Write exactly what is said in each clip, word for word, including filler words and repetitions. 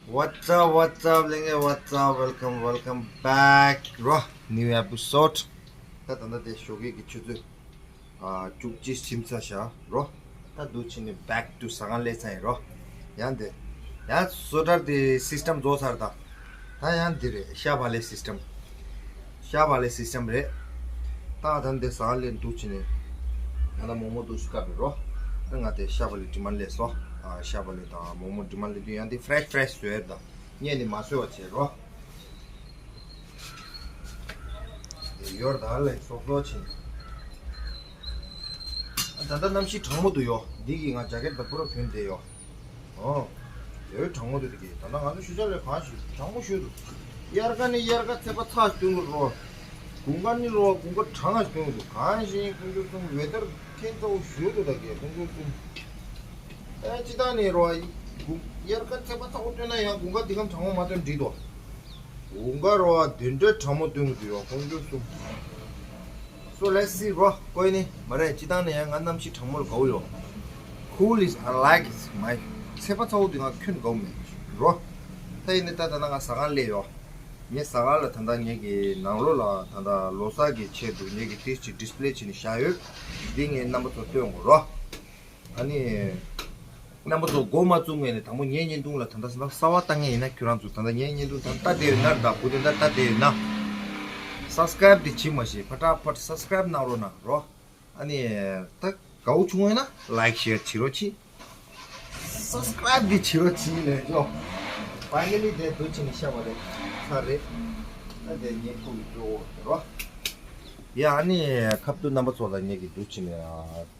What's up, what's up, ལྷན་རྒྱས། What's up, welcome, welcome back རོ། New episode. ད་ད་ལྟ་དེ་ཞོགས་ཀས་ཀྱི་ཆུ་ཚོད་ཨ་བཅུ་གཅིག་ཕྱིན་ཚར་ཤག་རོ། ད་འདུག་ཕྱིན་ནས་back to ཟ་ཁང་སླེབས་ཚར་ཡིན་རོ། ཡང་དེ་ཡང་བཟོ་གྲྭ་དེ་སིས་ཊམ་རྫོགས་ཚར། ད་ད་ཡང་འདི་རེད། ཤ་བག་ལེབ་སིས་ཊམ། ཤ་བག་ལེབ་སིས་ཊམ་རེད། ད་ད་འདི་ཟ་ཁང་སླེབས་འདུག་ཕྱིན་ནས་ད་ལྟ་མོག་མོག་འདུག་སུ་བཀབ་རེད་རོ། ད་ང་དེ་ཤ་བག་ལེབ་ཌི་མཱན་ཌི་སླེབས་སོང་། ཨ་ཤ་བག་ལེབ་དང་མོག་མོག་ཌི་མཱན་ཌི་སླེབས་དུས་ཡང་དེ་ཕེ་རེཤ་ཕེ་རེཤ་བཟོས་རེད། ད་ངས་ནི་མ་བཟོས་པ་བྱས་རོ། ཡོར་ད་ལེ་སོག་སོག་ཕྱིན། ད་ལྟ་གནམ་གཤིས་གྲང་མོ་འདུག་ཡོ། འདི་གིས་ང་ཇ་ཀེཊ་དང་པུ་ར་གྱོན་བསྡད་ཡོ། ཨོ། ཡོ་གྲང་མོ་འདུག་འདི་གིས། ད་ལྟ་ང་ཚོ་ཞུ་ཅག་ལས་གང་ཞིག་གྲང་མོ་ཞུ་འདུག་དབྱར་ཁ་ནི་དབྱར་ཁ་ཚད་པ་ཚ་ཞིག་སྟོན་གི་རོ། དགུན་ཁ་ནི་རོ་དགུན་ཁ་གྲང་ང་ཞིག་སྟོན་གི་འདུག་གང་ཞིག་ཁོང་ཚོ་གསུམ་ཝེ་དར་ཁྱད་མཚར་པོ་ཞུ་འདུག་ད་གས་ཁོང་ཚོ་གསུམ། ཨེ་སྤྱི་བཏང་ནི་རོ། དགུན་དབྱར་ཁ་ཚད་པ་ཚ་པོ་སྟོན་ན་ཡང་དགུན་ཁ་འདི་གམ་གྲང་མོ་མ་སྟོན་འགྲིག་དོ། དགུན་ཁ་རོ་དེ་འདྲའི་གྲང་མོ་སྟོན་གི་འདུག་ཡོ་ཁོང་ཚོ་གསུམ། So let's see རོ། ཀོ་ནི་མ་རེད། སྤྱི་བཏང་ནས་ཡང་ང་གནམ་གཤིས་གྲང་མོ་ལ་དགའ་བོ་ཡོད། Cool is I like it my ཚད་པ་ཚ་བོ་དེ་ང་ཁྱོན་དགའ་བོ་མེད་རོ། ད་ཡིན་ནི་ད་ད་ལྟ་ང་ཟ་ཁང་སླེབས་ཡོ། ངས་ཟ་ཁང་ལ་ད་ལྟ་ངེད་ཀྱི་ནང་ལོགས་ལ་ད་ལྟ་ལོ་གསར་གྱི་ཆེད་དུ་ངེད་ཀྱི་ཏིས་ཅིག་ཌིས་པི་ལེ་བྱས་ནས་བཞག་ཡོད། འདི་ངས་རྣམ་པ་ཚོ་སྟོན་དགོས་རོ། ཨ་ནི། རྣམ་པ་ཚོ་མགོ་མ་བཙུགས་སྔོན་ནས་དང་པོ་ངའི་བརྙན་ཐུང་ལ་ད་ལྟ་ཟ་ཁང་གསར་པ་ལྟ་མཁན་ཡིན་ན་ཁྱོད་རང་ཚོ་ད་ལྟ་ངའི་བརྙན་ཐུང་ད་ལྟ་བལྟས་ཡོད་ན་ད་བུ་དེ་ད་ལྟ་བལྟས་ཡོད་ན། སབ་སི་ཀ་རེབ་དེ་བྱེད་མ་ཤེས་ཕ་ཏྲ་ཕ་ཏྲ་སབ་སི་ཀ་རེབ་གནང་རོགས་གནང་རོ། ཨ་ནི། ད་དགའ་བོ་བྱུང་བས་ན་ལའིཀ་ཤེར་བྱེད་རོགས་གྱིས། སབ་སི་ཀ་རེབ་དེ་བྱེད་རོགས་གྱིས་ལས་ཡོ། ཕའི་ནལ་ལི་དེ་འདུག་བྱས་ནས་ཤ་བག་ལེབ་ཚར་རེད། ད་དེ་ངས་ཁོ་གི་སྤྲོ་བོ་རོ། ཡ་ཨ་ནི་ཁ་ཐུག་རྣམ་པ་ཚོ་ལ་ངེད་ཀྱི་འདུག་བྱས་ནས་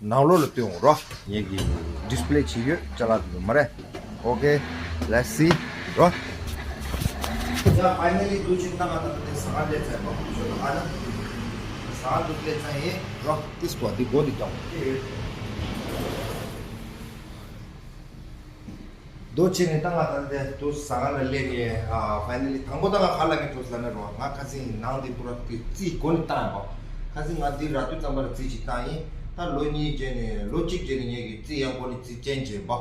ནང་ལོགས་ལ་སྟོན་འོང་རོ། ངེད་ཀྱི་ཌིས་པི་ལེ་བྱེད་ཡོད་ཅ་ལག་དེ་ཚོ་མ་རེད། Okay, let's see རོ། ཡ་ཕའི་ནལ་ལི་འདུག་བྱས་ནས་ང་ད་ལྟ་དེ་ཟ་ཁང་སླེབས་ཚར་རོ། ཞོ་ད་ཨ་ན་ཟ་ཁང་དུ་སླེབས་ཚར་ཡིན་རོ། ཏིས་པོ་འདི་སྒོ་འདི་རྒྱག་འདུག་བྱས་ནས་ད་ང་ད་ལྟ་དུ་ཟ་ཁང་ལ་སླེབས་ནས་ཨ་ཕའི་ནལ་ལི་དང་པོ་ད་ང་ག་ལ་གི་འགྲོ་ཟ་ན་རོ། ང་ཁ་སང་ནང་དེ་པུ་ར་དེ་རྩིས་སྒོ་ནས་བཏང་ཡིན་པ། ཁ་སང་ང་འདི་ར་སྟོད་ཙམ་པ་ལ་རྩིས་ཅིག་བཏང་ཡིན། ད་ལོ་གཉིས་རྗེས་ནས་ལོ་གཅིག་རྗེས་ནས་ངེད་ཀྱི་རྩིས་ཡང་སྒོ་ནས་རྩིས་ཅན་བྱས་པ།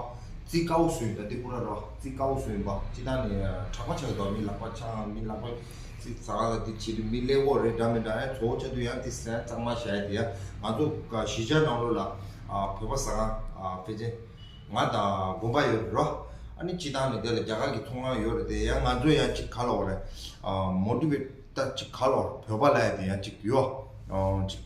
རྩིས་དཀའ་བོ་བཟོས་ཡིན། ད་དེ་པུ་ར་རོ་རྩིས་དཀའ་བོ་བཟོས་ཡིན་པ། སྤྱི་བཏང་ནས་དྲག་པ་ཆགས་འདུག་མི་ལག་པ་འཆང་མི་ལག་པ་རྩིས་ཟ་ཁང་ལ་དེ་བྱེད་དུས་མི་ཀླད་ཀོར་རེད་འདྲ་མི་འདྲ་ཡང་གཙོ་བོ་ཆགས་དུས་ཡང་དེ་ཟ་གཙང་མ་བཞག་ཡ་དེ་ཡང་ང་ཚོ་གཞིས་ཆགས་ནང་ལོགས་ལ་བོད་པ་ཟ་ཁང་ཕལ་ཆེར། ང་དང་དགོན་པ་ཡོད་རེད་རོ། ཨ་ནི་སྤྱི་བཏང་ནས་དེ་ལ་རྒྱ་གར་གྱི་ཚོང་ཁང་ཡོད་རེད་དེ་ཡང་ང་ཚོ་ཡང་ཅིག་ག་ལ་འོ་རེད། མོ་ཊི་ཝེ་ཊི་ཅིག་ག་ལ་འོ་རེད་བོད་པ་ལ་ཡ་དེ་ཡང་ཅིག་ཡོད། ཅིག་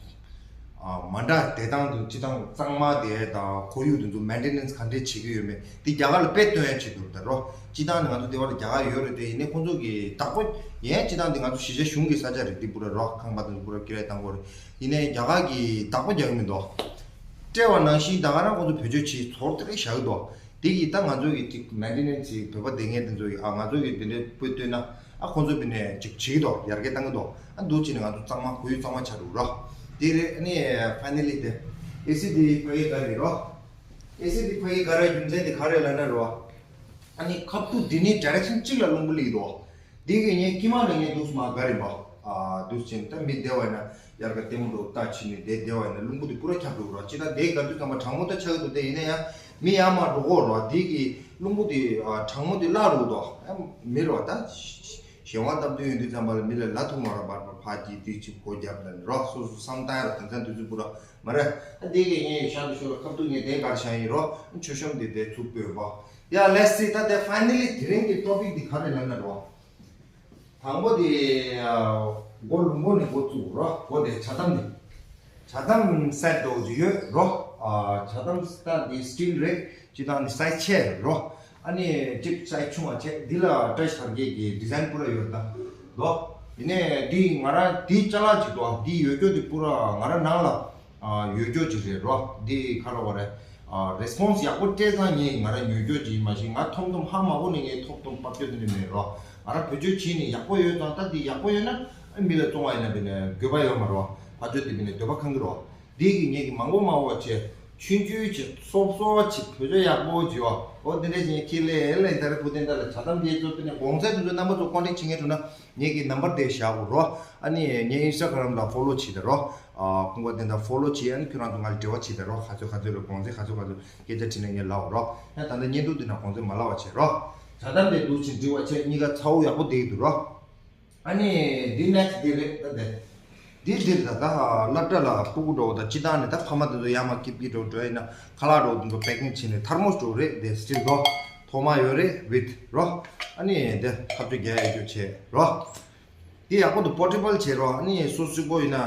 མ་འདྲ་བདེ་ཐང་དུ་སྤྱི་བཏང་གཙང་མ་དེ་དང་ཁོར་ཡུག་དེ་ཚོ་མེན་ཊེ་ནེན་སི་ག་འདྲས་བྱེད་ཀྱི་ཡོད་མེད་དེ་རྒྱ་གར་ལ་དཔེ་སྟོན་ཡ་ཆེད་དུ་རེད་རོ། སྤྱི་བཏང་ནས་ང་ཚོ་དེ་བ་ལ་རྒྱ་གར་ཡོད་རེད་དེ་ཡིན་ནའི་ཁོང་ཚོ་གི་བདག་པོ་ཡན་སྤྱི་བཏང་དེ་ང་ཚོ་གཞིས་ཆགས་གཞུང་གི་ས་ཆ་རེད་དེ་པུ་ར་རོ་ཁང་པ་དེ་ཚོ་པུ་ར་ཀི་རའི་བཏང་གི་ཡོད་རེད། ཡིན་ནའི་རྒྱ་གར་གྱི་བདག་པོ་རྒྱག་གི་མི་འདུག་སྤྲད་པ་ནང་བཞིན་ད་ག་རང་ཁོང་ཚོ་བེད་སྤྱོད་བྱེད་ཚོར་དེ་རེད་བཞག་གི་འདུག་དེ་གིས་ད་ང་ཚོ་གི་ཅིག་མེན་ཊེ་ནེན་སི་བོད་པ་སྡོད་མཁན་དེ་ཚོ་གིས་ཨ་ང་ཚོ་གི་དེ་འདྲའི་དཔེ་བཏོན་ན་ཨ་ཁོང་ཚོ་དེ་ནས་ཅིག་བྱེད་ཀྱི་འདུག་ཡར་རྒྱས་བཏང་གི་འདུག་ཨ་འདུག་བྱས་ནས་ང་ཚོ་གཙང་མ་ཁོར་ཡུག་གཙང་མ་ཆགས་འགྲོ་གི་རོ། དེ་རེད། ཨ་ནི་ཕའི་ནལ་ལི་དེ་ཨེ་སི་དེ་ཕ་གི་ག་རེ་རོ། ཨེ་སི་དེ་ཕ་གི་ག་རེ་རྒྱུ་མཚན་དེ་ག་རེ་ལབ་ན་རོ། ཨ་ནི་ཁ་ཐུག་འདི་ནི་ཌའི་རེག་ཤན་གཅིག་ལ་རླུང་བུ་སླེབས་འདུག་དེ་གི་ངས་དཀྱིལ་མ་ལ་ངས་འདུག་སེ་མར་སྒར་རིམ་པ། ཨ་འདུག་སེ་བྱས་ནས་ད་མི་བསྡད་པ་ཡིན་ན་དབྱར་ཁ་ལྟད་མོ་འགྲོ་ལྟ་བྱས་ནས་བསྡད་བསྡད་པ་ཡིན་ན་རླུང་བུ་དེ་པུ་ར་ཁྱབ་འགྲོ་གི་རེད། ཅི་ད་དེ་སྒར་དུས་ཙམ་པ་གྲང་མོ་ད་ཆགས་ཀྱི་འདུག་དེ་ཡིན་ན་ཡང་མི་ཡར་མར་འགྲོ་གི་རེད། དེ་གི་རླུང་བུ་དེ་ཨ་གྲང་མོ་དེ་བརླག་འགྲོ་གི་འདུག་ཨ་མི་རེད་པ་ད། གཞན་དབང་སྟབས་བསྟུན་ཡོང་དུས་ཙམ་པ་ལ་མི་ལ་ལ་ཐུག་མ་རེད་པ། ཕར་གྱིས་དེ་གཅིག་སྒོ་བརྒྱབ་ལ་ནི་རོ། སོ་སོ་བསམ་བཏང་ཡ་ལ་དེང་སང་དུས་ཚོད་པུ་ར་མ་རེད། ད་དེ་གི་ངས་ཤར་དུ་ཤོར་ཁ་ཐུག་ངས་དེ་སྒར་བཞག་ཡིན་རོ། མཆོད་བཤམས་དེ་དེ་ཚུགས་དགོས་པ། ཡ་ལེ་སི་ད་དེ་ཕའི་ནལ་ལི་དེ་རིང་གི་ཊོ་པིག་དེ་ག་རེ་ལབ་ན་རོ། དང་པོ་དེ་ཨ་སྒོ་ལུང་པོ་ནས་འགོ་བཙུགས་རོ། སྒོ་དེ་ཇ་དམ་ནས། ཇ་དམ་སེ་ཊི་འདྲ་བོ་ཅིག་ཡོད་རོ། ཨ་ཇ་དམ་སེ་ཊི་དེ་སི་ཊིལ་རེད། སྤྱིར་བཏང་ནི་སའི་ཛི་ཆེ་རོ། ཨ་ནི་གཅིག་སའི་ཛི་ཆུང་བ་བྱས། འདི་ལ་བཀྲ་ཤིས་དར་རྒྱས་ཀྱི་ཌི་ཛའིན་པུ་ར་ཡོད་ད་རོ། ཡིན་ནའི་འདི་ང་རང་འདི་ཅ་ལག་ཅིག་འདུག་འདི་ཡོད་རྒྱུ་དེ་པུ་ར་ང་རང་ནང་ལ། ཨ་ཡོད་རྒྱུ་ཅིག་རེད་རོ། འདི་ག་རེ་ལབ་དགོས་རེད། ཨ་རེ་སི་པོན་སི་ཡག་པོ་སྤྲད་ཙང་ངས་ང་རང་ཉོ་རྒྱུ་ཅིག་ཡིན་མ་གཞི་ང་ཐོམ་ཐོམ་ཧ་མ་གོ་ནས་ངས་ཐོམ་ཐོམ་ཕབ་རྒྱུ་དེ་འདྲ་མེད་རོ། ང་རང་བེད་སྤྱོད་བྱས་ནས་ཡག་པོ་ཡོད་ཙང་ད་འདི་ཡག་པོ་ཡོད་ན་ཨ་མི་ལ་བཙོང་བ་ཡིན་ན་དཔེར་ན་དགོས་པ་ཡོད་མ་རོ། ཕར་ཚུར་དེ་དཔེར་ན་འདོད་པ་ཁེངས་ཀྱི་རོ། འདི་གི་ངས་ཀྱི་མང་པོ་མང་པོ་བྱས། ཆུང་ཆུང་བྱས་སོབ་སོབ་བྱས་བེད་སྤྱོད་ཡག་པོ་བྱས་བ། འོ་འདི་འདྲ་བྱས་ནས་ཁྱེད་ལས་ལས་ད་རེ་བུ་དེ་འདྲ་ལ་ཇ་དམ་དེ་ཚོ་དཔེར་ན་གོང་ཚད་དེ་ཚོ་རྣམ་པ་ཚོ་ཀོན་ཊེག་བྱེད་མཁན་འདུག་ན། ངེད་ཀྱི་ནམ་བར་དེ་བཞག་གོ་རོ། ཨ་ནི་ངའི་ཨིན་སི་ཊ་གྷ་རམ་ལ་ཕོ་ལོ་བྱེད་དེ་རོ། ཨ་ཁོང་པ་དེ་འདྲ་ཕོ་ལོ་བྱེད། ཨ་ནི་ཁྱོད་རང་ཚོ་ང་ལ་འབྲེལ་བ་བྱེད་དེ་རོ། ག་ཚོད་ག་ཚོད་ལ་གོང་ཚད་ག་ཚོད་ག་ཚོད་སྐད་ཆ་དྲིས་ན་ངས་ལབ་འོ་རོ། ཡང་ད་ལྟ་བརྙན་ཐུང་འདི་ནང་གོང་ཚད་མ་ལབ་པ་བྱེད་རོ། ད་ལྟ་འདི་འདུག་ཅིང་འབྲི་བ་བྱས་གཉིས་ཀ་ཚ་བོ་ཡག་པོ་བསྡད་འདུག་རོ། ཨ་ནི་འདི་next འདི་རེད་ད་དེ། འདི་འདིར་ད་ད་སློབ་གྲྭ་ལ་སྤུ་གུ་འགྲོ་བ་ད་སྤྱི་བཏང་ནས་ད་ཕ་མ་དེ་ཚོ་ཡར་མར་སྐྱིད་སྐྱིད་འགྲོ་འགྲོ་ཡིན་ན་ཁ་ལག་འགྲོ་དེ་ཚོ་packing བྱས་ནས་ཐར་མོ་སི་འགྲོ་རེད་དེ་still འགྲོ། ཐོག་མ་ཡོད་རེད་with རོ། ཨ་ནི་དེ་ཁ་བཅོ་རྒྱག་ཡ་རྒྱུ་བྱས་རོ། འདི་ཡག་པོ་འདུག་པོར་ཊེ་བལ་བྱེད་རོགས། ཨ་ནི་སོ་སོ་པོ་ཡིན་ན་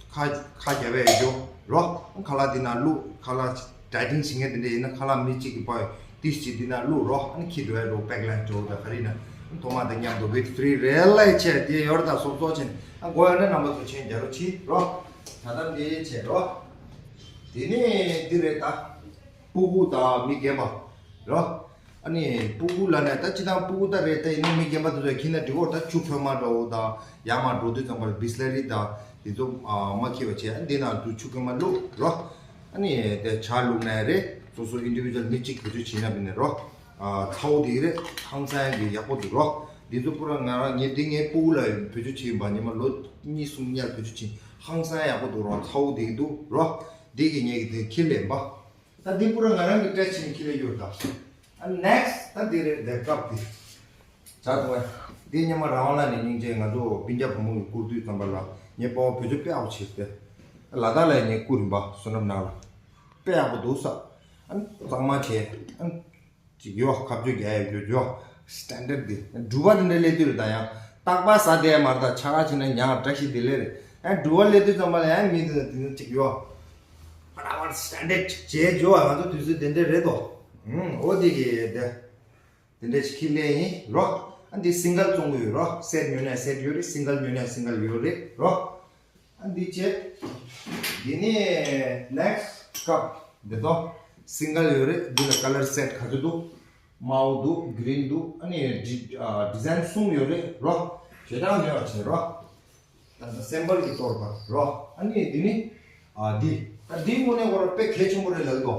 ཁ་ཁ་རྒྱབ་པའི་འཇོ་རོགས། ཁ་ལག་འདི་ན་བླུག་ཁ་ལག་ཌའི་ཊིང་བྱེད་མཁན་དེ་འདྲ་ཡིན་ན་ཁ་ལག་མི་གཅིག་གི་པར་ཏིས་གཅིག་འདི་ན་བླུག་རོགས། ཨ་ནི་ཁྱི་འགྲོ་ཡ་འགྲོ་པེག་ལན་འགྲོ་ད་ག་རེ་ཡིན་ན་ཐོག་མ་དང་མཉམ་དུ་with free རེད་ལས་བྱས་དེ་ཡོར་དང་སོབ་སོབ་བྱས་ནས་ཨ་མགོ་ཡོད་ན་རྣམ་པ་ཚོ་ཆེན་རྒྱ་རོ་ཆི་རོགས། ད་ལྟ་འདི་བྱེད་རོགས། དེ་ནས་འདི་རེད་ད། སྤུ་གུ་དང་མི་རྒན་པ་རོ། ཨ་ནི་སྤུ་གུ་ལ་ནས་ད་སྤྱི་བཏང་སྤུ་གུ་ད་རེད་ད་ཡིན་ན་མི་རྒན་པ་དེ་ཚོ་ཁྱི་ན་འགྲིག་གོ་ད་ཆུ་ཁོལ་མ་འདྲ་བོ་དང་ཡར་མར་འགྲོ་དུས་ཙམ་པ་ལ་བི་སི་ལེ་རི་དང་དེ་ཚོ་མ་འཁྱེར་བ་བྱས་འདི་ནང་དུ་ཆུ་ཁོལ་མ་བླུགས་རོ། ཨ་ནི་དེ་ཇ་བླུགས་ནའི་རེད། སོ་སོ་ཨིན་ཌི་བི་ཇུ་ཨལ་མི་གཅིག་བེད་སྤྱོད་བྱེད་ན་བི་ནས་རོ། ཚ་བོ་དེ་རེད་ཧང་སང་གི་ཡག་པོ་འདུག་རོ། འདི་ཚོ་པུ་ར་ང་རང་ངས་འདི་ངའི་སྤུ་གུ་ལ་བེད་སྤྱོད་བྱེད་ཡིན་པ་ཉི་མ་ལོ་གཉིས་གསུམ་ཉར་བེད་སྤྱོད་བྱེད་ཧང་སང་ཡག་པོ་འདུག་རོ། ཚ་བོ་དེ་འདུག་རོ། འདི་གི་ངས་གི་དེ་ཁྱི་ལེན་པ། ད་འདི་པུ་ར་ང་རང་གི་སྤྲད་ཕྱིན་ཁྱི་ལེན་ཡོད་ད། ཨ་next ད་འདི་རེད་དེ་སྐབས་དེ། ཇ་དུང་བས། འདི་སྙེ་མ་རང་དབང་ལ་ནས་སྙིང་རྗེ་ང་ཚོ་སྤུན་ཀྱག་བུ་མོ་གི་བསྐུར་དུས་ཙམ་པ་ལ་ངའི་སྤོ་བོ་བེད་སྤྱོད་དཔེ་ཡག་པོ་བྱེད་དེ། ལ་དྭགས་ལ་ངས་བསྐུར་ཡིན་པ་བསོད་ནམས་ནང་ལ། དཔེ་ཡག་པོ་འདུག་ས། ཨ་གཙང་མ་བྱས། ཨ་ཅིག་ཡོ་ཁ་བཅོས་རྒྱག་ཡ་ཡོད་ཡོ། སི་ཊན་ཌར་ཌི་འདི་འབྲུ་བ་འདི་འདྲ་ལས་དུས་རེད་ད་ཡང་རྟག་པ་ཟ་བསྡད་ཡ་མ་རེད་ད་ཆ་ག་ཕྱིན་ན་ཉག་བཀྲ་ཤིས་བདེ་ལེགས་རེད། ཨ་འབྲུ་བ་ལས་དུས་ཙམ་པ་ལ་ཡང་མི་འདི་འདི་ཅིག་ཡོ། ཕ་ད་བར་སི་ཊན་ཌར་ཌི་ཅིག་བྱས་འཇོ་བ་ང་ཚོ་དུས་ཚོད་དེ་འདྲ་རེད་དོ། ཨུམ་འོ་དེ་གི་དེ། དེ་འདྲ་ཞིག་ཁྱི་ལེན་ཡིན་རོ། ཨ་འདི་སིང་གལ་བཙོང་གི་ཡོད་རོ། སེ་ཊི་ཉོས་ན་སེ་ཊི་ཡོད་རེད། སིང་གལ་ཉོས་ན་སིང་གལ་ཡོད་རེད་རོ། ཨ་འདི་བྱས། འདི་ནི་ནེག་སི་ཊི་ཀབ་འདི་དོ། སིང་གལ་ཡོད་རེད། འདི་ལ་ཀ་ལར་སེ་ཊི་ག་ཚོད་འདུག་དམར་པོ་འདུག་གི་རིན་འདུག་ཨ་ནི་ཌི་ཨ་ཌི་ཛའིན་གསུམ་ཡོད་རེད་རོ། ཞེ་དྲག་ཉོས་པ་བྱས་རོ། ད་ལྟ་སེམ་པལ་གྱི་ཐོག་ལ་རོ། ཨ་ནི་འདི་ནི། ཨ་འདི། ད་འདི་དངོས་གནས་ཁོ་རང་དཔེ་གལ་ཆེན་པོ་རེད་ལབ་དོ།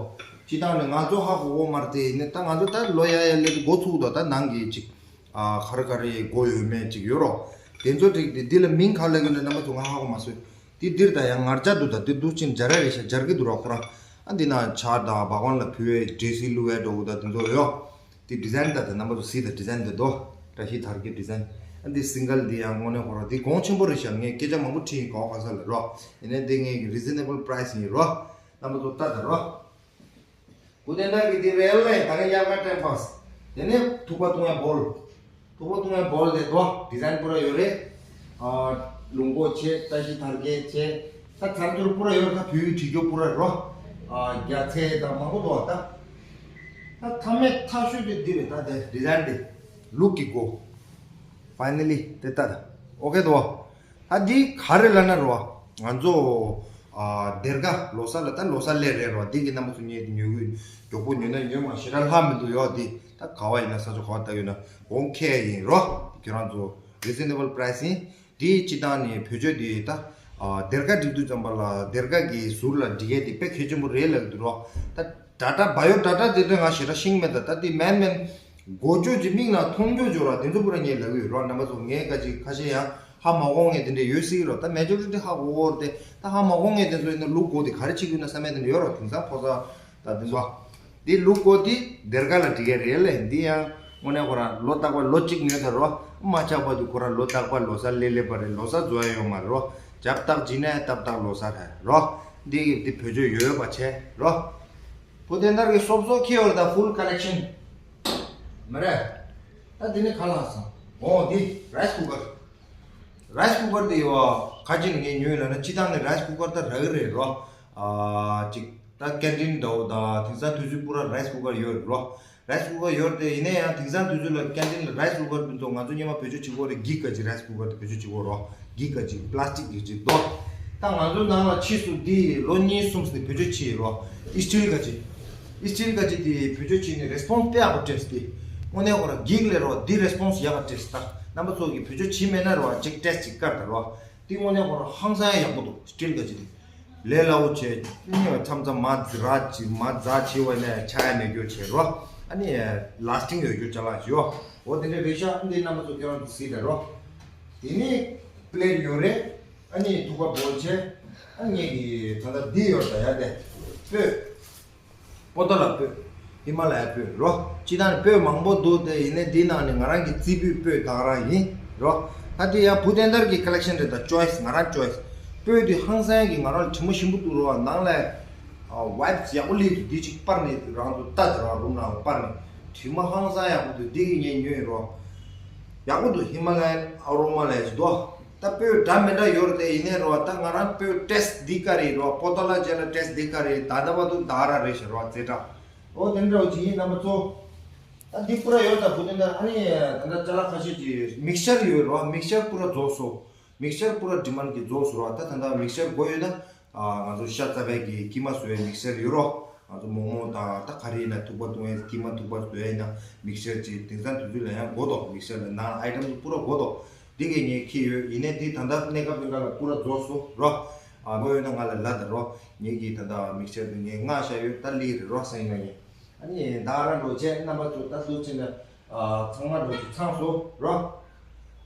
སྤྱི་བཏང་ནས་ང་ཚོ་ཧ་གོ་གོ་མ་རེད་དེ་ནི་ད་ང་ཚོ་ད་ལོ་ཡ་ཡ་སླེབས་འགོ་ཚུགས་དོ། ད་ནང་གི་ཅིག་ཨ་ག་རེ་ག་རེ་མགོ་ཡོད་མེད་ཅིག་ཡོད་རོ། དེ་ཚོ་ཅིག་འདི་འདི་ལ་མིང་ག་ལབ་ཡོད་ན་རྣམ་པ་ཚོ་ང་ཧ་གོ་མ་སོང་། འདི་འདིར་ད་ཡང་ངར་ལྕགས་འདུག་ད་འདི་འདུག་ཅིང་སྦྱར་ཡ་རེད་ཤག་སྦྱར་གི་འདུག་རོ་ཁོ་རང་། ཨ་འདི་ན་ཇ་དང་བ་གོན་ལ་ཕུལ་བའི་འདྲེ་སི་བླུག་པའི་འགྲོ་གི་ད་དེ་ཚོ་ཡོད། དེ་ཌི་ཛའིན་ད་དེ་རྣམ་པ་ཚོ་གཟིགས་དང་ཌི་ཛའིན་དེ་དོ། བཀྲ་ཤིས་དར་གྱི་ཌི་ཛའིན། ཨ་འདི་སིང་གལ་འདི་ཡང་དངོས་གནས་ཁོ་རང་འདི་གོང་ཆེན་པོ་རེད་ཤག་ངས་སྐད་ཆ་མང་པོ་དྲིས་ཡིན་གོ་ག་ས་ལ་རོ། ཡིན་ནའི་འདི་ངས་ཀྱི་རི་ཛི་ནེ་བལ་པ་རའི་སི་ཡིན་རོ། རྣམ་པ་ཚོ་ལྟ་དང་རོ། གུ་དེ་འདྲ་གི་འདི་རེད་ལས་ད་རེ་ཡག་ག་ཊེམ་པ་སི། དེ་ནས་ཐུག་པ་བཏུང་ཡ་བོལ། ཐུག་པ་བཏུང་ཡ་བོལ་དེ་དོ་ཌི་ཛའིན་པུ་ར་ཡོད་རེད། ཨ་ལུག་མགོ་བྱས། བཀྲ་ཤིས་དར་རྒྱས་བྱས། ད་ཚར་ཚུར་པུ་ར་ཡོད་རེད། ད་བོད་ཡིག་བྲིས་རྒྱུ་པུ་ར་རོ། ཨ་རྒྱ་ཚད་དང་མང་པོ་འདུག་ད། ད་མཐའ་མའི་མཐའ་ཤོས་དེ་འདི་རེད། ད་དེ་ཌི་ཛའིན་དེ་ལུག་གི་མགོ། ཕའི་ནལ་ལི་དེ་ལྟ་ད། ཨོ་ཁེ་འདུག་ད་འདི་ག་རེ་ལབ་ན་རོ། ང་ཚོ་ཨ་སྡེར་ཁ་ལོ་གསར་ལ་ད་ལོ་གསར་སླེབས་རེད་རོ། འདི་གི་རྣམ་པ་ཚོ་ངས་ཉོ་གི་མགྱོགས་པོ་ཉོས་ན་ཉོས་མ་ཞེ་དྲག་ལྷག་མི་འདུག་ཡོ། འདི་ད་ག་བ་ཡིན་ན་ས་ཆ་ག་བ་ལྟ་ཡོད་ན་འོང་ཁེ་ཡིན་རོ། ཁྱོད་རང་ཚོ་རི་ཛི་ནེ་བལ་པ་རའི་སི་ཡིན། དེའི་སྤྱི་བཏང་ནས་བེད་སྤྱོད་དེ་ད་ཨ་སྡེར་ཁ་སྒྲིག་དུས་ཙམ་པ་ལ་སྡེར་ཁ་གི་ཟུར་ལ་སྒྲིག་ཡས་དེ་དཔེ་གལ་ཆེན་པོ་རེད་ལབ་འདུག་རོ། ད་ཌ་ཊ་བ་ཡོ་ཌ་ཊ་དེ་འདྲ་ང་ཞེ་དྲག་ཤེས་ཀྱི་མེད། ད་ད་དེ་མེན་མེན་འགོ་བརྗོད་ཀྱི་མིག་ནང་མཐོང་རྒྱུ་འབྱོར་བ་དེ་ཚོ་པུ་ར་ངས་ལབ་ཀྱི་ཡོད་རོ། རྣམ་པ་ཚོ་ངས་ཁ་ཅིག་ཁ་ཤས་ཡང་ཧ་མ་གོ་མཁན་དེ་འདྲ་ཡོད་སྲིད་རོ། ད་མེ་ཇོ་རི་ཊི་ཧ་གོ་གོ་རེད་དེ། ད་ཧ་མ་གོ་མཁན་དེ་ཚོ་ཡིན་ན་ལུག་མགོ་དེ་ག་རེ་བྱེད་ཀྱི་ཡོད་ན་བསམ་ཡས་དེ་འདྲ་ཡོད་རོ། དེང་སང་ཕོ་གསར་ད་དེ་ཚོ། འདི་ལུག་མགོ་འདི་སྡེར་ཁ་ལ་སྒྲིག་ཡ་རེད་ལས། འདི་ཡང་དངོས་གནས་ཁོ་རང་ལོ་རྟག་པར་ལོ་གཅིག་ཉོས་ཚར་རོ། མ་ཆག་པ་དུ་ཁོ་རང་ལོ་རྟག་པར་ལོ་གསར་སླེབས་སླེབས་པ་རེད། ལོ་གསར་རྫོགས་ཡ་ཡོད་མ་རེད་རོ། རྒྱབ་རྟགས་བྱིན་ནས་རྟག་རྟགས་ལོ་གསར་རེད་རོ། འདི་འདི་བེད་སྤྱོད་ཡོད་པ་བྱས་རོ། བུ་དེ་འདར་གི་སོབ་སོབ་ཁྱེར་ཡོད་ད་ཕུལ་ཀ་ལེག་ཤན། མ་རེད། ད་འདི་ནི་ག་ལ་སོང་། འོ་འདི་རའི་སི་ཀུ་ཀར། རའི་སི་ཀུ་ཀར་དེ་ཡོད་ཨ། ཁ་ཅིག་ངས་ཉོས་ལ་ན་སྤྱི་བཏང་ནས་རའི་སི་ཀུ་ཀར་ད་རག་གི་རེད་རོ། ཨ་ཅིག་ད་ཀེན་ཊིན་འདྲ་བོ་དང་དེང་སང་དུས་ཚོད་པུ་ར་རའི་སི་ཀུ་ཀར་ཡོད་རེད་རོ། རའི་སི་ཀུ་ཀར་ཡོད་དེ་ཡིན་ན་ཡང་དེང་སང་དུས་ཚོད་ལ་ཀེན་ཊིན་ལ་རའི་སི་ཀུ་ཀར་མི་འདུག་ང་ཚོ་སྔོན་མ་བེད་སྤྱོད་བྱེད་ཀྱི་ཡོད་རེད། འགྱིག་ག་ཅིག་རའི་སི་ཀུ་ཀར་དེ་བེད་སྤྱོད་བྱེད་ཀྱི་ཡོད་རོ། འགྱིག་ག་ཅིག་པི་ལ་སི་ཊིག་གི་ཅིག་འདུག་ད་ང་ཚོ་ནང་ལ་ཕྱིས་སུ་འདི་ལོ་གཉིས་གསུམ་ཙམ་བེད་སྤྱོད་བྱས་ཡོད་རོ། ཨི་སི་ཊིལ་ག་ཅིག་ཨི་སི་ཊིལ་ག་ཅིག་དེ་བེད་སྤྱོད་བྱས་ནས་རེ་སི་པོན་སི་དཔེ་ཡག་པོ་སྤྲད་སོང་། དེ་དངོས་གནས་ཁོ་རང་འགྱིག་ལས་རོ། འདི་རེ་སི་པོན་སི་ཡག་ག་སྤྲད་སོང་། ད་རྣམ་པ་ཚོ་གིས་བེད་སྤྱོད་བྱས་མེད་ན་རོ། ཅིག་ཊེ་སི་ཊི་ཅིག་བཀར་ད་རོ། དེ་དངོས་གནས་ཁོ་རང་ཧང་སང་ཡག་པོ་འདུག་ཨི་སི་ཊིལ་ག་ཅིག་དེ། ལས་སླ་བོ་བྱས། མཚམས་མཚམས་མ་རྫ་ཅིག་མ་རྫ་བྱས་པ་ནས་ཆག་ཡ་མེད་རྒྱུ་བྱས་རོ། ཨ་ནི་ལ་སི་ཊིང་ཡོད་རྒྱུ་ཅ་ལག་ཅིག་ཡོད། འོ་དེ་འདྲ་རེད་ཤག་འདི་རྣམ་པ་ཚོ་ཁྱེད་རང་ཚོ་གཟིགས་དང་རོ། དེ་ནི་པི་ལེ་ཊི་ཡོད་རེད། ཨ་ནི་ཐུག་པ་བོལ་བྱས། ཨ་ངེད་ཀྱི་ད་ལྟ་འདི་ཡོད་ད་ཡ་དེ། སྤོས། པོ་ཏོ་ལ་སྤོས། ཧི་མ་ལ་ཡའི་སྤོས་རོ། སྤྱིར་བཏང་ནི་སྤོས་མང་པོ་འདུག་སྟེ། ཡིན་ནའི་འདི་ནང་ནས་ང་རང་གི་རྩེ་ཕུད་སྤོས་ད་ག་རང་ཡིན་རོ། ད་དེ་ཡང་བུ་དོན་དར་གྱི་ཀ་ལེག་ཤན་རེད། ད་ཅོའི་སི། ང་རང་ཅོའི་སི། སྤོས་དེ་ཧང་སང་གི་ང་རང་ལ་དྲི་མ་ཞིམ་པོ་འདུག་རོ། ནང་ལ་ཝའི་པ་སི་ཡག་པོ་སླེབས་འདུག་འདི་གཅིག་པར་ནས་རང་ཚོ་ལྟ་དེ་རང་རུམ་ནང་པར་ནས། དྲི་མ་ཧང་སང་ཡག་པོ་འདུག་འདི་གི་ངས་ཉོས་ཡིན་རོ། ཡག་པོ་འདུག་ཧི་མ་ལ་ཡན་ཨ་རོ་མ་ལ་ཡ་ཅིག་འདུག་ད་སྤོས་འདྲ་མི་འདྲ་ཡོད་རེད་དེ། ཡིན་ནའི་རོ། ད་ང་རང་སྤོས་ཊེ་སི་ཊི་འདི་ག་རེད་རོ། པོ་ཏ་ལ་རྗེས་ལ་ཊེ་སི་ཊི་འདི་ག་རེད། ད་ལྟ་བར་དུ་ད་ག་རང་རེད་ཤག་རོ། ཛེ་ཏྲ། འོ་དེ་འདྲ་བོ་ཅིག་ཡིན། རྣམ་པ་ཚོ། ད་འདི་པུ་ར་ཡོད། ད་བུ་དོན་དར། ཨ་ནི་ད་ལྟ་ཅ་ལག་ཁ་ཤས་ཀྱི་མིག་སི་ཅར་ཡོད་རོ། མིག་སི་ཅར་པུ་ར་རྫོགས་སོང་། མིག་སི་ཅར་པུ་ར་ཌི་མན་ཌི་གི་རྫོགས་སོང་རོ། ད་ད་ལྟ་མིག་སི་ཅར་དགོས་ཡོད་ན། ཨ། ང་ཚོ་ཤ་ཚ་བའི་གི་ཀི་མ་བཟོ་བའི་མིག་སི་ཅར་ཡོད་རོ། ང་ཚོ་མོག་མོག་དང་ད་ག་རེ་ཡིན་ན། ཐུག་པ་བཏུང་བའི་ཀི་མ། ཐུག་པ་བཟོ་ཡ་ཡིན་ན་མིག་སི་ཅར་ཅིག་དེང་སང་དུས་ཚོད་ལ་ཡང་དགོས་འདུག་མིག་སི་ཅར་ལ་ནང་ལ་ཨའི་ཊེམ་དུ་པུ་ར་དགོས་འདུག་འདི་གས་ངས་ཁྱེར་ཡོད། ཡིན་ནའི་འདི་ད་ལྟ་གནས་སྐབས་འདི་འདྲ་ལ་པུ་ར་རྫོགས་སོང་རོ། ཨ། དགོས་ཡོད་ན་ང་ལ་ལབ་དང་རོ། ངེད་ཀྱི་ད་ལྟ་མིག་སི་ཅར་འདི་ངས་མངགས་བཞག་ཡོད། ད་སླེབས་རེད་རོ། སང་ཉིན་གནངས་ཉིན། ཨ་ནི་ད་ག་རང་འགྲོ་བྱས། རྣམ་པ་ཚོ་ད་འདུག་བྱས་ན། ཨ། ཚང་མ་འགྲོ་ཚང་སོང་རོ།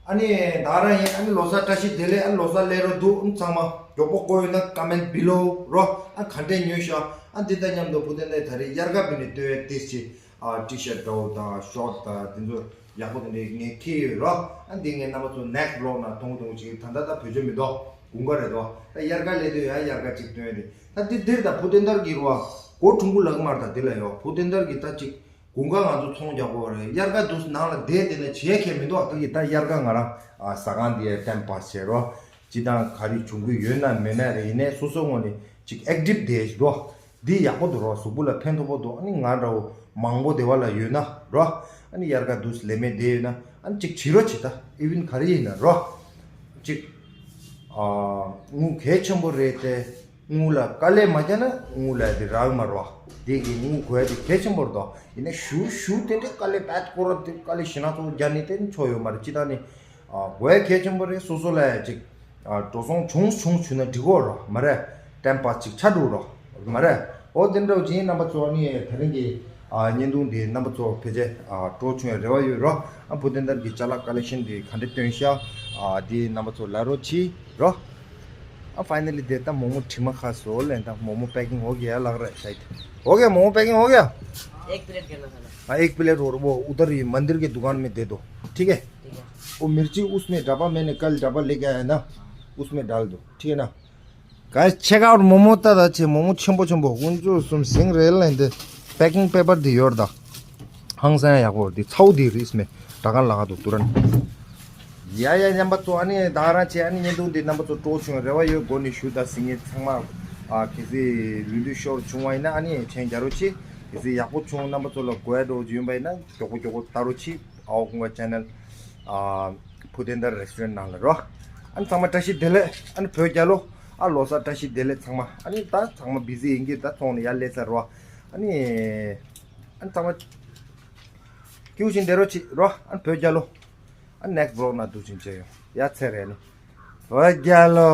ཨ་ནི་ད་ག་རང་ཡིན། ཨ་ནི་ལོ་གསར་བཀྲ་ཤིས་བདེ་ལེགས། ཨ་ནི་ལོ་གསར་སླེབས་རོགས་འདུག་ཨ་ནི་ཚང་མ་མགྱོགས་པོ་དགོས་ཡོད་ན་ཀོ་མེན་ཊི་བི་ལོ་རོ། ཨ། ག་འདྲས་ཉོས་ཤག་ཨ། འདི་དང་མཉམ་དུ་བུ་དོན་དར་ད་རེས་དབྱར་ཁ་བི་ནས་སྟོན་ཡས་ཏིས་ཅི། ཨ། ཊི་ཤར་ཊི་འདྲ་བོ་དང་ཤོར་ཊི་དང་དེ་ཚོ་ཡག་པོ་དེ་འདྲས་ངས་ཁྱེར་ཡོད་རོ། ཨ། འདི་ངས་རྣམ་པ་ཚོ་ནེག་སི་ཊི་བི་ལོག་ནང་ཐོང་ཐོང་ཅིག་ད་ལྟ་ད་བོད་ཆོས་མི་འདུག་དགུན་ཁ་རེད་དོ། ད་དབྱར་ཁ་སླེབས་དུས་ཡང་དབྱར་ཁ་ཅིག་སྟོན་ཡས་རེད། ད་འདི་འདིར་ད་བུ་དོན་དར་གྱི་རོ། སྒོ་ཕྲུ་གུ་ལག་མར་ད་འདི་ལ་ཡོད། བུ་དོན་དར་གྱི་ད་ཅིག་དགུན་ཁ་ང་ཚོ་ཚོང་རྒྱག་དགོས་རེད། དབྱར་ཁ་འདུག་ནང་ལ་བསྡད་བསྡད་ན་བྱེད་མཁན་མི་འདུག་ཨ། ད་ཡི་ད་དབྱར་ཁ་ང་རང་ཨ་ཟ་ཁང་འདི་ཡ་ཊེམ་པ་སི་བྱེད་རོ། ཅི་དང་ག་རེ་བྱུང་གི་ཡོད་ན་མེད་ན་རེད། ཡིན་ནའི་སོ་སོ་ངོས་ནས་ཅིག་ཨེག་ཊིབ་བསྡད་འདུག་འདི་ཡག་པོ་འདུག་རོ། གཟུགས་པོ་ལ་ཕན་ཐོགས་པོ་འདུག་ཨ་ནི་ང་འདྲ་བོ་མང་པོ་བསྡད་པ་ལ་ཡོད་ན་རོ། ཨ་ནི་དབྱར་ཁ་འདུག་ལས་མེད་བསྡད་ཡོད་ན། ཨ་ནི་ཅིག་བྱེད་རོགས་བྱེད། ད་ཨི་ཝེན་ག་རེ་ཡིན་ན་རོ། ཅིག་ཨ། དངུལ་གལ་ཆེན་པོ་རེད་དེ། དངུལ་ལ་དཀའ་ལས་མ་བརྒྱབ་ན་དངུལ་ལ་དེ་རག་མ་རོ། དེ་གི་དངུལ་དགོས་ཡ་དེ་གལ་ཆེན་པོ་རེད་དོ། ཡིན་ན་ཞུ་ཞུ་དེ་འདྲའི་དཀའ་ལས་བད་སྐོར་དེ་དཀའ་ལས་ཞེ་ན་ཚོ་རྒྱ་ནི་དེ་ཆོ་ཡོད་མ་རེད། ཅི་ད་ནི། ཨ། དགོས་ཡ་གལ་ཆེན་པོ་རེད། སོ་སོ་ལ་ཡ་ཅིག་ཨ། འགྲོ་སོང་བྱུང་བྱུང་བྱུང་ན་འགྲིག་གོ་རོ། མ་རེད། ཊེམ་པ་སི་ཅིག་ཆགས་འགྲོ་རོ། མ་རེད། འོ་དེ་འདྲ་བོ་ཅིག་རྣམ་པ་ཚོ། ཨ་ནི་དེ་རིང་གི་ཨ་བརྙན་ཐུང་འདི་རྣམ་པ་ཚོ་ཕལ་ཆེར་ཨ་སྤྲོ་བྱུང་བའི་རེ་བ་ཡོད་རོ། ཨ། བུ་དོན་དར་གྱི་ཅ་ལག་ཀ་ལེག་ཤན་འདི་ག་འདྲ་སྟོན་ཤག་ཨ། འདི་རྣམ་པ་ཚོ་ལ་རོ་ཅི་རོ། ཨ། ཕའི་ནལ་ལི་དེ་ད་མོག་མོག་དྲི་མ་ཁ་སོ་ལེན། ད་མོག་མོག་པེ་ཀིང་ཧོ་གི་ཡ་ལག་རེད་ཤ་ཡིད། ཧོ་གི་མོག་མོག་པེ་ཀིང་ཧོ་གི་ཡ། एक प्लेट करना था ना। हाँ, एक प्लेट और वो उधर ही मंदिर के दुकान में दे दो, ठीक है? ठीक है। वो मिर्ची उसमें डब्बा, मैंने कल डब्बा लेके आया ना, उसमें डाल दो, ठीक है ना? Guys, check out མོག་མོག་ད་ད་ཆེ། མོག་མོག་ཆེན་པོ་ཆེན་པོ། ཀུན་སྤྱོད་གསུམ་ཟིང་རེད་ལ། འདི་པེ་ཀིང་པེ་པར་འདི་ཡོད་ད། ཧང་སང་ཡག་པོ། འདི་ཚའོ་འདི་རིས་མེ་ད་ག་ལ་ག་དུ་ཏུ་རན། ཡ་ཡ་རྣམ་པ་ཚོ། ཨ་ནི་ད་ག་རང་བྱས། ཨ་ནི་བརྙན་ཐུང་འདི་རྣམ་པ་ཚོ་སྤྲོ་བྱུང་རེ་བ་ཡོད། འགོ་ནས་ཞུ་དང་ཟིང་ངེ་ཚང་མ། ཨ། གལ་སྲིད་ལུས་ལུས་ཤོར་བྱུང་བ་ཡིན་ན་ཨ་ནི་མཆན་རྒྱག་རོགས་བྱེད། གལ་སྲིད་ཡག་པོ་བྱུང་རྣམ་པ་ཚོ་ལ་དགོས་ཡ་འདྲ་བོ་ཅིག་ཡོད་པ་ཡིན་ན་མགྱོགས་པོ་མགྱོགས་པོ་ལྟ་རོགས་བྱེད། ཨའོ་ཀུང་ག་ཆེ་ནལ། ཨ། བུ་དོན་དར་རེ་སི་ཊོ་རན་ནང་ལ་རོ། ཨ་ནི་ཚང་མ་བཀྲ་ཤིས་བདེ་ལེགས། ཨ་ནི་བོད་རྒྱལ་ལོ། ཨ། ལོ་གསར་བཀྲ་ཤིས་བདེ་ལེགས་ཚང་མ། ཨ་ནི་ད་ཚང་མ་བི་ཟི་ཡིན་གྱི། ད་ཚོང་ནས་ཡར་སླེབས་ཚར་རོ། ཨ་ནི། ཨ་ནི་ཚང་མ་སྐྱིད་པོ་ཞིག་བསྡད་རོགས་བྱེད་རོ། ཨ་ནི་བོད་རྒྱལ་ལོ། ཨ་ནི་ནེག་སི་ཊི་བི་ལོག་ནང་འདུག་ཕྱིན་ཆད་ཡོང་ཡ་ཚེ་རེད་ནི། བོད་རྒྱལ་ལོ།